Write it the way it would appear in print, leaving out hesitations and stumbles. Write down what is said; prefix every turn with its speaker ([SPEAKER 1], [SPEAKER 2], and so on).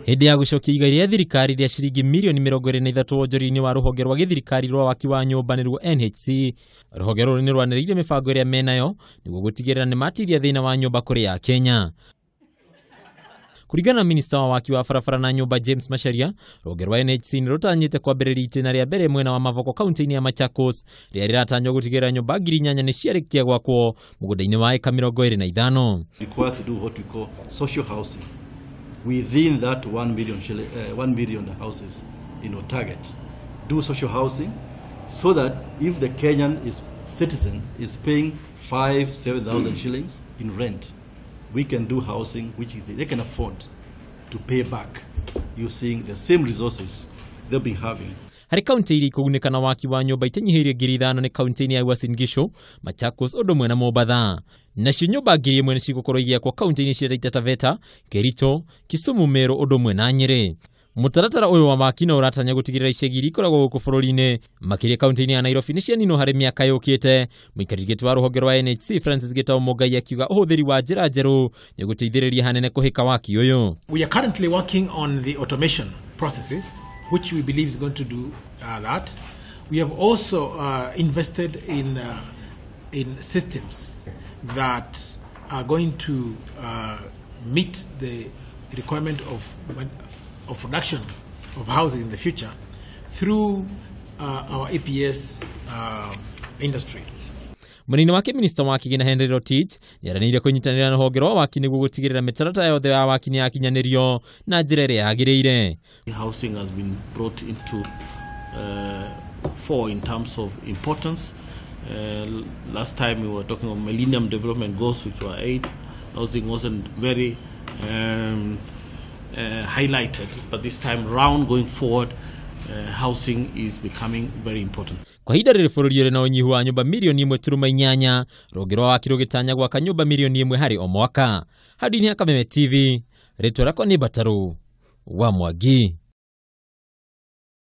[SPEAKER 1] Hĩndĩ ya gũcokia igai rĩa thirikari rĩa ciringi mirioni 23 wonjoria-inĩ wa rũhonge rwa gĩthirikari rwa waki wa nyũmba nĩruo NHC, rũhonge rũrũ nĩ rwanĩrĩirie mĩbango ĩrĩa menayo nĩguo gũtigĩrĩra nĩ matithia thĩna wa nyũmba kũrĩ Akenya. Kũringana na minista wa waki wa barabara na nyũmba James Macharia, rũhonge rwa NHC nĩ rũtanyĩte kwambĩrĩria itĩna rĩa mbere mwena wa Mavoko kaunti-inĩ ya Machakos, rĩrĩa rĩratanywo gũtigĩrĩra nyũmba 8,000 nĩ ciarĩkia gwakwo mũgũnda-inĩ wa ĩka 25.
[SPEAKER 2] Required to do what we call social housing within that 1 million 1 million houses in our target. Do social housing so that if the Kenyan is citizen is paying 5-7,000 shillings in rent, we can do housing which they can afford to pay back using the same resources they've been having.
[SPEAKER 1] Harĩ kaunti iria ikũgunĩka na waki wa nyũmba itanyihĩirie 5,000 nĩ kaunti-inĩ ya Uasin Gishu, Machakos ũndũ ũmwe na Mombatha. Nacio nyũmba 1,000 nĩ cigũkorwo igĩakwo kaunti-inĩ cia Taita Taveta, Kericho, Kisumu, Meru ũndũ ũmwe na Nyĩrĩ. Mũtaratara ũyũ wa waki no ũratanya gũtigĩrĩra icagi iria ikoragwo gũkũ bũrũri-inĩ makĩria kaunti-inĩ ya Nairobi nĩ cianinwo harĩ mĩaka yũkĩte. Mũikarĩri gĩtĩ wa rũhonge rwa NHC Francis Gitau Mũngai akiuga ũhũthĩri wa njĩra njerũ nĩ ũgũteithĩrĩria hanene kũhĩka waki ũyũ.
[SPEAKER 3] We are currently working on the automation processes, which we believe is going to do that. We have also invested in systems that are going to meet the requirement of production of houses in the future through our APS industry.
[SPEAKER 1] Mũnini wake minista wa kĩgĩna Henry Rotich nĩaranĩire kũnyitanĩra na rũhonge rwa waki nĩguo gũtigĩrĩra mĩtaratara yothe ya waki nĩyakinyanĩrio na njĩra ĩrĩa yagĩrĩire.
[SPEAKER 4] Housing has been brought into fore in terms of importance. Last time we were talking of Millennium Development Goals, which were 8. Housing wasn't very highlighted, but this time round going forward, housing is becoming very important.
[SPEAKER 1] Kwa ihinda rĩrĩ bũrũri ũrĩ na ũnyihu wa nyũmba mirioni 1.8, rũhonge rwa waki rũgĩtanya gwaka nyũmba mirioni 1 harĩ o mwaka. Handũ-inĩ ha Kameme TV, rĩtwa rĩakwa nĩ Mbatarũ wa Mwangi.